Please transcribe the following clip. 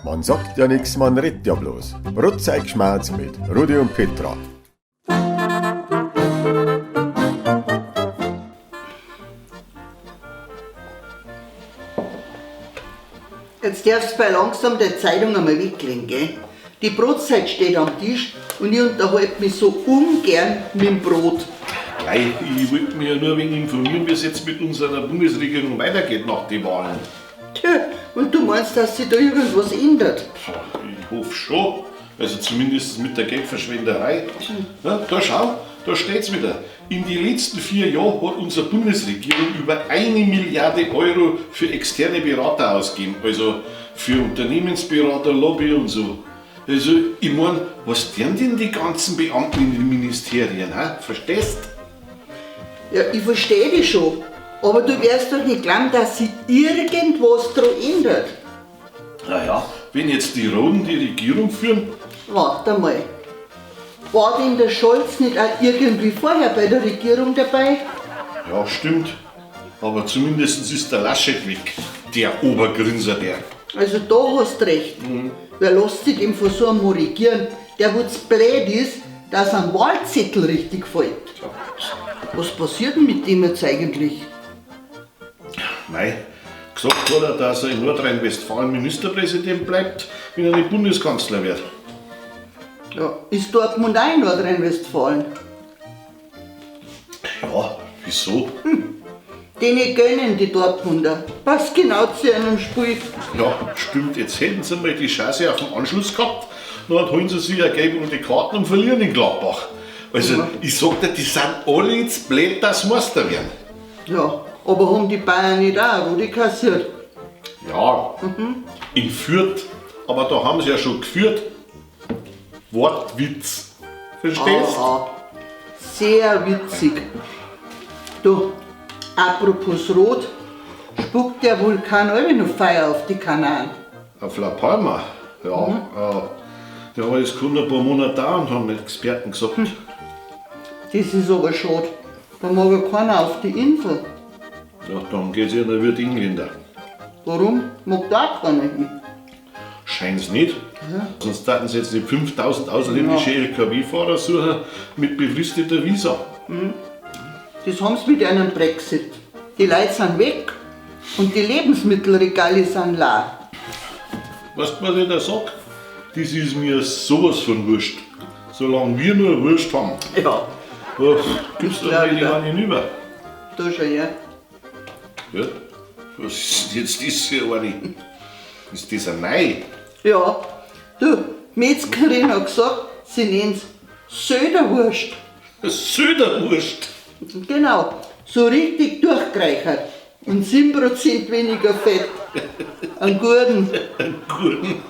Man sagt ja nix, man redet ja bloß. Brotzeitgschmarz mit Rudi und Petra. Jetzt darfst du bei langsam der Zeitung einmal weglegen, gell? Die Brotzeit steht am Tisch und ich unterhalte mich so ungern mit dem Brot. Gleich, ich wollte mich ja nur ein wenig informieren, wie es jetzt mit unserer Bundesregierung weitergeht nach den Wahlen. Tja, und du meinst, dass sich da irgendwas ändert? Ich hoffe schon. Also zumindest mit der Geldverschwenderei. Ja, da schau, da steht's wieder. In den letzten 4 Jahren hat unsere Bundesregierung über 1 Milliarde Euro für externe Berater ausgegeben. Also für Unternehmensberater, Lobby und so. Also, ich mein, was tun denn die ganzen Beamten in den Ministerien? He? Verstehst? Ja, ich verstehe dich schon. Aber du wirst doch nicht glauben, dass sich irgendwas dran ändert. Naja, wenn jetzt die Roten die Regierung führen. Warte mal. War denn der Scholz nicht auch irgendwie vorher bei der Regierung dabei? Ja, stimmt. Aber zumindest ist der Laschet weg. Der Obergrinser, der. Also da hast du recht. Wer lässt sich denn von so einem regieren, der wo's blöd ist, dass ein Wahlzettel richtig fällt? Was passiert denn mit dem jetzt eigentlich? Mei, gesagt hat er, dass er in Nordrhein-Westfalen Ministerpräsident bleibt, wenn er nicht Bundeskanzler wird. Ja, ist Dortmund auch in Nordrhein-Westfalen? Ja, wieso? Denen gönnen die Dortmunder. Passt genau zu einem Spiel. Ja, stimmt. Jetzt hätten sie mal die Chance auf den Anschluss gehabt. Dann holen sie sich eine gelb-rote Karten und verlieren in Gladbach. Also, ich sag dir, die sind alle jetzt blöd, dass sie Meister werden. Ja, aber haben die Bayern nicht auch eine rote kassiert? Ja, in Fürth. Aber da haben sie ja schon geführt. Wortwitz. Verstehst? Aha. Sehr witzig. Du, apropos Rot, spuckt der Vulkan auch noch Feuer auf die Kanaren? Auf La Palma? Ja, ja, das kann ein paar Monate dauern, haben Experten gesagt. Das ist aber schade. Da mag ja keiner auf die Insel. Ja, dann geht's ja noch wie die Engländer. Warum? Mag da auch keiner hin? Scheint's nicht. Sonst taten sie jetzt nicht 5000 ausländische L K W-Fahrer suchen mit befristeter Visa. Das haben sie mit einem Brexit. Die Leute sind weg und die Lebensmittelregale sind leer. Weißt du, was ich da sag? Das ist mir sowas von wurscht. Solange wir nur Wurst haben. Ja. Uff, gibt's da Glaub nicht ich auch. einen hinüber? Da schon, ja. Ja. Was ist denn jetzt das für eine? Ist das ein Nei? Ja. Du, die Metzgerin hat gesagt, sie nennen's Söderwurst. Söderwurst? Genau, so richtig durchgereichert. Und 7% weniger Fett. Einen guten. Einen guten.